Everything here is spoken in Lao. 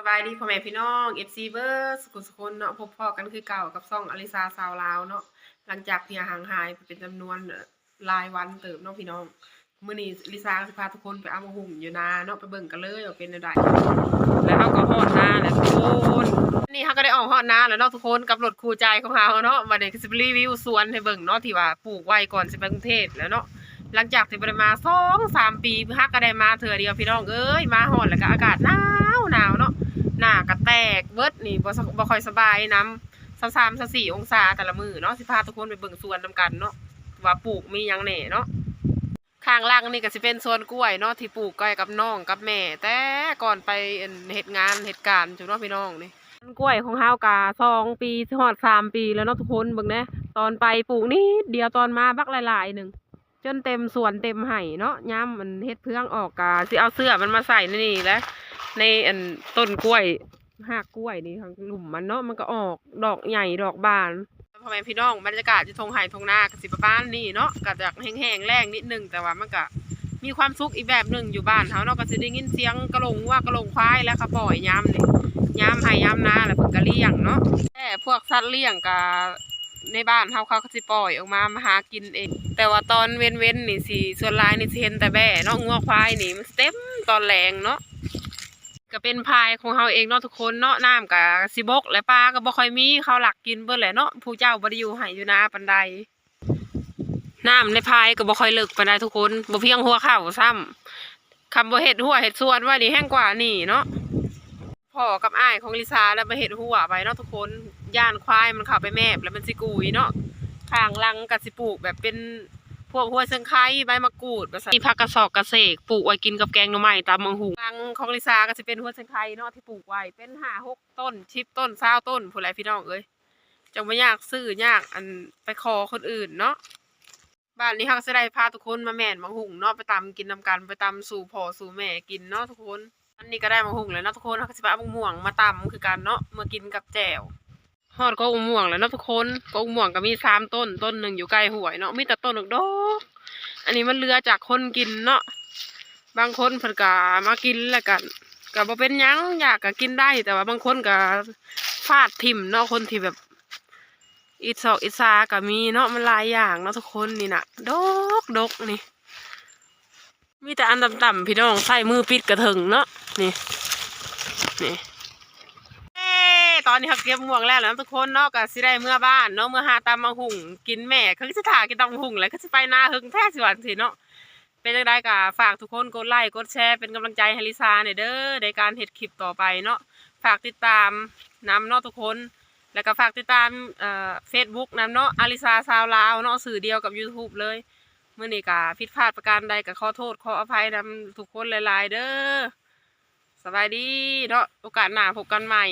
ສະບາຍດີພໍ່ແມ່ພີ່ນ້ອງ ເອັຟຊີ ເບິດສຸຄົນເນາະ, ພົບພໍ້ກັນຄືເກົ່າກັບຊ່ອງອາລິຊາຊາວລາວເນາະ. ຫຼັງຈາກທີ່ຫ່າງຫາຍໄປເປັນຈຳນວນຫຼາຍວັນເຕີບເນາະພີ່ນ້ອງ, ມື້ນີ້ລິຊາຊິພາທຸກຄົນໄປເອົາໝາກຫຸ່ງຢູ່ນາເນາະ, ໄປເບິ່ງກັນເລີຍວ່າເປັນແນວໃດ. ແລ້ວເຮົາກໍຮອດນາແລ້ວທຸກຄົນ, ນີ້ເຮົາກໍໄດ້ອອກຮອດນາແລ້ວເນາະທຸກຄົນ ກັບລົດຄູ່ໃຈຂອງເຮົາເນາະ. ບັດນີ້ກໍຊິໄປຣີວິວສວນໃຫ້ເບິ່ງເນາະ ທີ່ວ່າປູກໄວ້ກ່ອນຊິໄປກຸງເທບແລ້ວເນາະ. ຫຼັງຈາກທີ່ບໍ່ໄດ້ມາສອງສາມປີ ຫາກໍໄດ້ມາເທື່ອດຽວພີ່ນ້ອງເອີຍ, ມາຮອດແລ້ວກໍອາກາດໜາວໜາວເນາະ, ໜ້າກໍແຕກເບິດນີ້ ບໍ່ ບໍ່ຄ່ອຍສະບາຍນຳ, ຊາວສາມ ຊາວສີ່ອົງສາແຕ່ລະມື້ເນາະ. ຊິພາທຸກຄົນໄປເບິ່ງສວນນຳກັນເນາະ ວ່າປູກມີຫຍັງແດ່ເນາະ. ຂ້າງຫຼັງນີ້ກໍຊິເປັນສວນກ້ວຍເນາະ ທີ່ປູກໄວ້ກັບນ້ອງກັບແມ່ ແຕ່ກ່ອນໄປ ອັນ ເຮັດງານເຮັດການຢູ່ເນາະພີ່ນ້ອງ. ນີ້ສວນກ້ວຍຂອງເຮົາກໍສອງປີ ຊິຮອດສາມປີແລ້ວເນາະທຸກຄົນ. ເບິ່ງແດ່ ຕອນໄປປູກນິດດຽວ ຕອນມາບັກຫຼາຍໆໜຶ່ງ ຈົນເຕັມສວນເຕັມໄຮ່ເນາະ. ຍາມ ອັນ ເຫັດເຜືອງອອກກໍຊິເອົາເຊື້ອມັນມາໃສ່ໃນນີ້ແຫຼະ ໃນ ອັນ ຕົ້ນກ້ວຍ ຮາກກ້ວຍນີ້ ທາງລຸ່ມມັນເນາະ ມັນກໍອອກດອກໃຫຍ່ດອກບານ. ພໍ່ແມ່ພີ່ນ້ອງ ບັນຍາກາດຢູ່ທົ່ງໄຮ່ທົ່ງນາກໍຊິປະມານນີ້ເນາະ, ກໍຈະແຫ້ງໆແລ້ງນິດໜຶ່ງ ແຕ່ວ່າມັນກໍມີຄວາມສຸກອີກແບບໜຶ່ງ. ຢູ່ບ້ານເຮົາເນາະ ກໍຊິໄດ້ຍິນສຽງກະໂຫຼງງົວກະໂຫຼງຄວາຍ ແລ້ວເຂົາປ່ອຍຍາມນີ້ ຍາມໄຮ່ຍາມນາ ແລ້ວເພິ່ນກໍລ້ຽງເນາະ. ແຕ່ພວກສັດລ້ຽງກໍໃນບ້ານເຮົາ ເຂົາກໍຊິປ່ອຍອອກມາ ມາຫາກິນເອງ. ແຕ່ວ່າຕອນເວັນໆນີ້ຊິ ສ່ວນຫຼາຍນີ້ຊິເຫັນແຕ່ແບ້ເນາະ, ງົວຄວາຍນີ້ມັນຊິເຕັມຕອນແລງເນາະ. ກໍເປັນພາຍຂອງເຮົາເອງເນາະທຸກຄົນເນາະ. ນ້ຳກໍຊິບົກ ແລະ ປາກໍບໍ່ຄ່ອຍມີ, ເຂົາລັກກິນເບິດແຫຼະເນາະ, ຜູ້ເຈົ້າບໍ່ໄດ້ຢູ່ໄຮ່ຢູ່ນາປານໃດ. ນ້ຳໃນພາຍກໍບໍ່ຄ່ອຍເລິກປານໃດທຸກຄົນ, ບໍ່ພຽງຫົວເຂົ່າຊ້ຳ. ຄັນບໍ່ເຮັດຮົ້ວເຮັດສວນໄວ້ນີ້ແຮງກວ່ານີ້ເນາະ. ພໍ່ກັບອ້າຍຂອງລິຊາແລ້ວມາເຮັດຮົ້ວໄວ້ເນາະທຸກຄົນ, ຢ້ານຄວາຍມັນເຂົ້າໄປແມບແລ້ວມັນຊິກຸຍເນາະ. ຂ້າງຫຼັງກໍຊິປູກແບບເປັນ ພວກຫົວເຊືອງໄຄ ໃບມະກູດ ວ່າຊັ້ນ, ມີຜັກກະຊອກກະເສກ ປູກໄວ້ກິນກັບແກງໜໍ່ໄມ້ ຕຳບັກຫຸ່ງ. ຫຼັງຂອງລິຊາກໍຊິເປັນຫົວເຊືອງໄຄເນາະ ທີ່ປູກໄວ້ເປັນຫ້າຫົກຕົ້ນ ສິບຕົ້ນ ຊາວຕົ້ນພຸ້ນແຫຼະພີ່ນ້ອງເອີຍ. ຈັ່ງບໍ່ຍາກຊື້ຍາກ ອັນ ໄປຂໍຄົນອື່ນເນາະ. ບາດນີ້ເຮົາກໍຊິໄດ້ພາທຸກຄົນມາແມ່ນບັກຫຸ່ງເນາະ, ໄປຕຳກິນນຳກັນ ໄປຕຳສູ່ພໍ່ສູ່ແມ່ກິນເນາະທຸກຄົນ. ອັນນີ້ກໍໄດ້ບັກຫຸ່ງແລ້ວເນາະທຸກຄົນ, ເຮົາກໍຊິໄປເອົາບັກມ່ວງມາຕຳຄືກັນເນາະ ເມື່ອກິນກັບແຈ່ວ. ຮອດກົກບັກມ່ວງແລ້ວເນາະທຸກຄົນ, ກົກບັກມ່ວງກໍມີສາມຕົ້ນ, ຕົ້ນໜຶ່ງຢູ່ໃກ້ຫ້ວຍເນາະ, ມີແຕ່ຕົ້ນດອກໆ. ອັນນີ້ມັນເຫຼືອຈາກຄົນກິນເນາະ, ບາງຄົນເພິ່ນກໍມາກິນແລ້ວກໍ ກໍບໍ່ເປັນຫຍັງ, ຢາກກໍກິນໄດ້, ແຕ່ວ່າບາງຄົນກໍຟາດຖິ້ມເນາະ, ຄົນທີ່ແບບ ອິດຊອກອິດຊາກໍມີເນາະ, ມັນຫຼາຍຢ່າງເນາະທຸກຄົນ. ນີ້ນະ ດອກໆນີ້ ມີແຕ່ອັນຕ່ຳໆ ພີ່ນ້ອງ, ໃຊ້ມືປິດກະເຖິງເນາະ. ນີ້ ນີ້ ເອີ ຕອນນີ້ເຮົາເກັບມ່ວງແລ້ວແຫຼະເນາະທຸກຄົນເນາະ, ກໍຊິໄດ້ເມືອບ້ານເນາະ, ເມືອຫາຕຳບັກຫຸ່ງກິນ. ແມ່ຄືຊິຖ້າກິນຕຳບັກຫຸ່ງແຫຼະ, ຄືຊິໄປນາເຫິງແທ້ ຊິວ່າຈັ່ງຊີ້ເນາະ. ເປັນຈັ່ງໃດກໍຝາກທຸກຄົນກົດໄລ້ກົດແຊ ເປັນກຳລັງໃຈໃຫ້ລິຊາແດ່ເດີ ໃນການເຮັດຄລິບຕໍ່ໄປເນາະ. ຝາກຕິດຕາມນຳເນາະທຸກຄົນ, ແລ້ວກໍຝາກຕິດຕາມ ເອີ ເຟສບຸກນຳເນາະ ອາລິຊາຊາວລາວເນາະ, ຊື່ດຽວກັບຢູທູບເລີຍ. ມື້ນີ້ກໍຜິດພາດປະການໃດກໍຂໍໂທດຂໍອະໄພນຳທຸກຄົນຫຼາຍໆເດີ. ສະບາຍດີເນາະ, ໂອກາດໜ້າພົບກັນໃໝ່.